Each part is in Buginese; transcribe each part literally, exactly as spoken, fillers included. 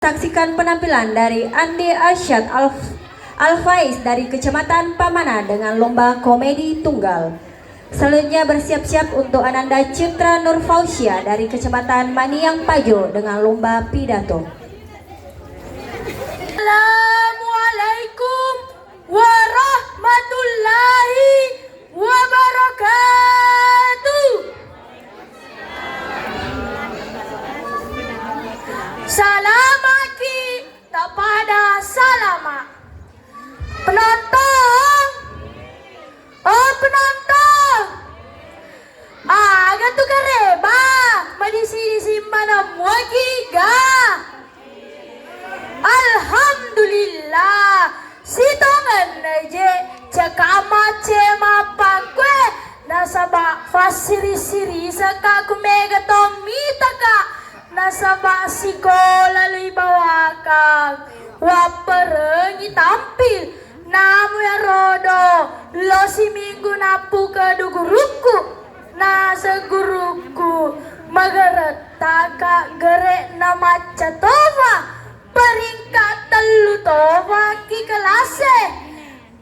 Saksikan penampilan dari Andi Arsyad Al-, Al-Faiz dari Kecamatan Pamana dengan lomba komedi tunggal. Selanjutnya bersiap-siap untuk Ananda Citra Nur Fausia dari Kecamatan Maniang Pajo dengan lomba pidato. Assalamualaikum warahmatullahi wabarakatuh. Salamaki tapada salama. Penonton, oh penonton, aga tu kareba madisi-disi maneng muaki ga? Alhamdulillah, sitongenna je cekama cema pakkue, nasaba fassiri-siri seka ku mega tommitaka, nasaba sikola lui bawakang wapperengi tampil. Namu yarodo lo siminggu nappu ke du gurukku. Naseng gurukku, magerettaka gere'na macca tofa, peringkat tellu tofa ki kelase.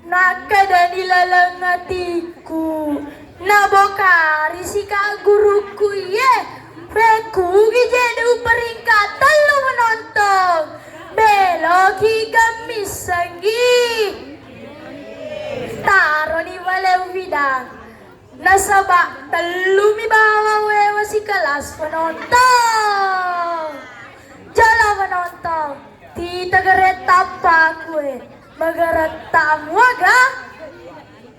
Nakkedani laleng atikku, nabokari sika gurukku iye, fekkugi je du peringkat tellu menontong, meloki gemmissengi. Taroni bale uwidang. Nasaba tellumi bawang wewa sikelas penonton. Jolo penonton, tita geretta pakkue, mageretta muaga?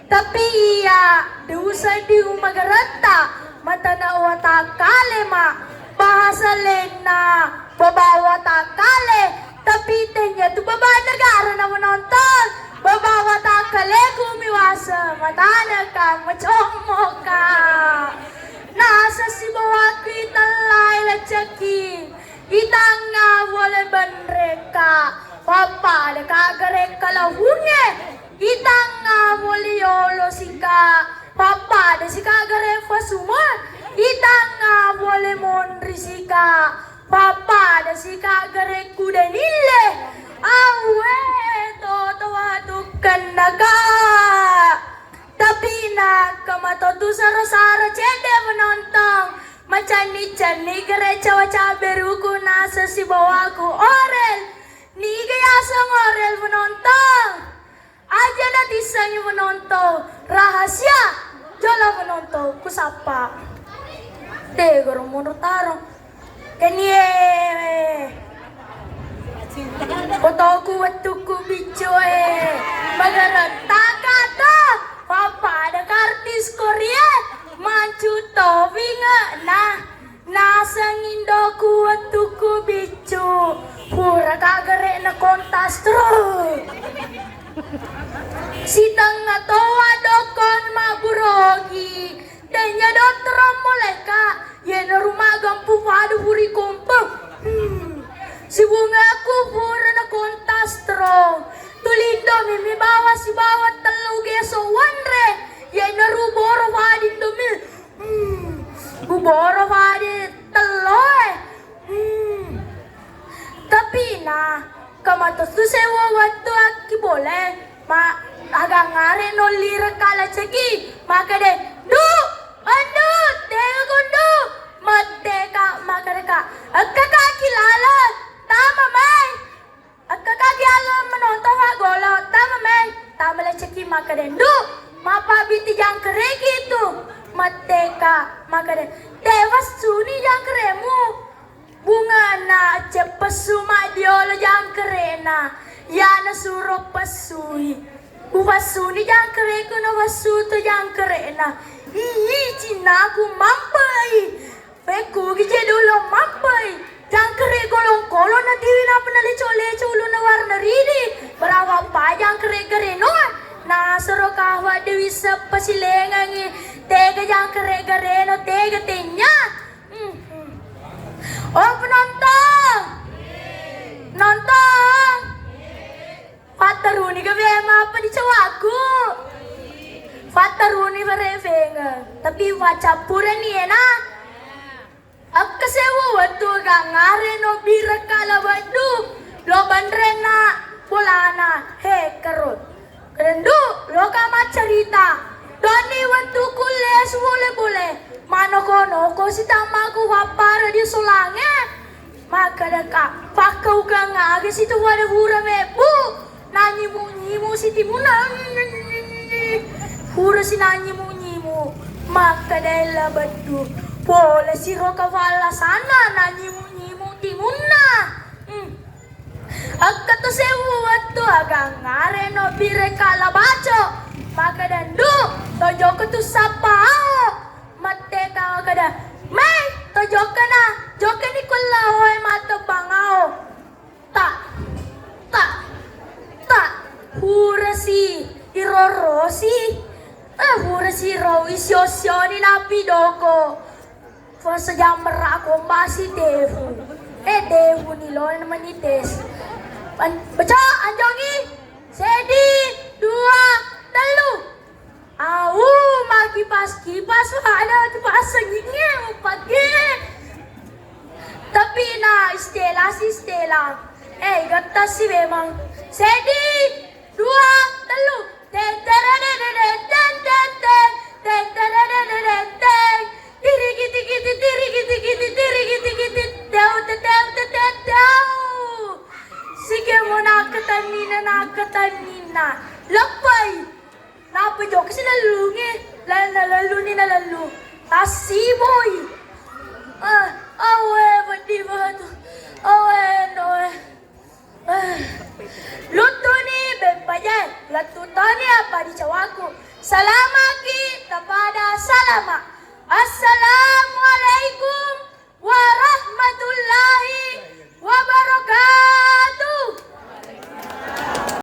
Tapi iya, de usedding mageretta, matana watakkale ma, bahasa lenna, babawa takkale, tapi tenya tu baba negara na menonton, babawa takkaleku miwasa, matana ka, macommo ka. Nasa sibawaku itellai leceki, itangnga wole benreka, pappada ka gerekka lahunge, itangnga wole yolo sika, pappada sika gere fasuma, itangnga wole monri sika, pappada sika gere kuda nille. Awwe, toto watukkennaka. Tapi na kematotu saro-saro cedde menonton. Macanni-canni gere cawa-cawa beruku nasa sibawaku orel. Niga yaseng orel menonton? Aja natissengi menonton. Rahasia. Jolo menonton. Kusappa. Tegoro mundur tarong. Kenie. Fotoku wettukku biccu e. Magaretta kata. Pappada kartis Korea. Mancu towinge na. Naseng indoku wettukku biccu. Pura kagere'na kontas terus. Sitengnga toa dokon mabburogi. Tenya dottoro moleka, yena rumah gampu padu puri kompeng. Hmm. Sibungaku pura na kontas terong. Tulindo mimi bawa sibawa tellu geso wanre. Yena ruboro padi indomi. Hmm. Uboro padi telloe. Hmm. Tapi na, kematotu sewa wettu akki bole, ma agangare nolli rekala ceki, makede, "Du, andu, tega kondu." Matteka, makadeka, "Ekka kaki lala, tama mai." Ekka kaki lala menonton wa golo, tama mai. Tama leceki makede, "Du, mapabiti jangkereki tu." Matteka, makede, "Tewa suni jangkeremu." Bungana ceppessu maddiolo jangkere'na, iyana suro pessui. Upessuni jangkere'ku, napessu to jangkere'na. Ii, cinnaku mampai. Pekkugi je dolo mampai. Jangkere golong-kolong natiwi napa naleco-leco ulunna warna ridi. Berawa pa jangkere gareno. Nasoro kawa dewi seppa silengangi. Tega jangkere gareno, tega tenya. Hmm. Oh, penonton. Nonton. Patteruni gawe mapa di cawaku. Patteruni barefeng. Tapi wacappurani ena. Akkasewa wettu gangngareno birekka La Beddu, lo banrenna bolana, he kero. Rendu, loka maccarita. Doni wettu kulle sibole-bole. Manoko-noko sitammaku wappara di solange. Makkedaka, pakkaugang aga situ wada hura mebbu. Nanyimu-nyimu sitimunna. Hura sinanyimu-nyimu. Makkeda La Beddu. Pole siro kawalla sana nanyimu-nyimu timunna. Hmm. Engka to sewu wettu agangngareno birekka La Baco. Makkeda ndu, to jokka tu sappa ao. Matteka makkeda, mai to jokkana, jokkani kulla aoe mattebbang ao. Ta, ta, ta, hurasi irorosi. Eh, hurasi roi sio-sioni napi doko. Puasa jammerra ko masih defu. Eh, defu ni lo menites. Pan-, beca anjongi. Sedi, dua, telu. Au, maki pas kipas ada kipas sengingnya pake. Tapi na istela si istela. Eh, gatas sih memang. Sedi, dua, telu. Tetererererettententen, tetererereretteng. Tirigiti-giti, tirigiti-giti, tirigiti-giti. Teu, te, teu, te, te, teu. Sikemo nakkatenninna, nakkatenninna. Leppai. Napa jokka si lellunge? Lella lelluni na lellu. Tassiboi. Ah, awe, peddi batu. Awe, noe. Luttuni beppajae, lettu toni apa dicawaku. Salama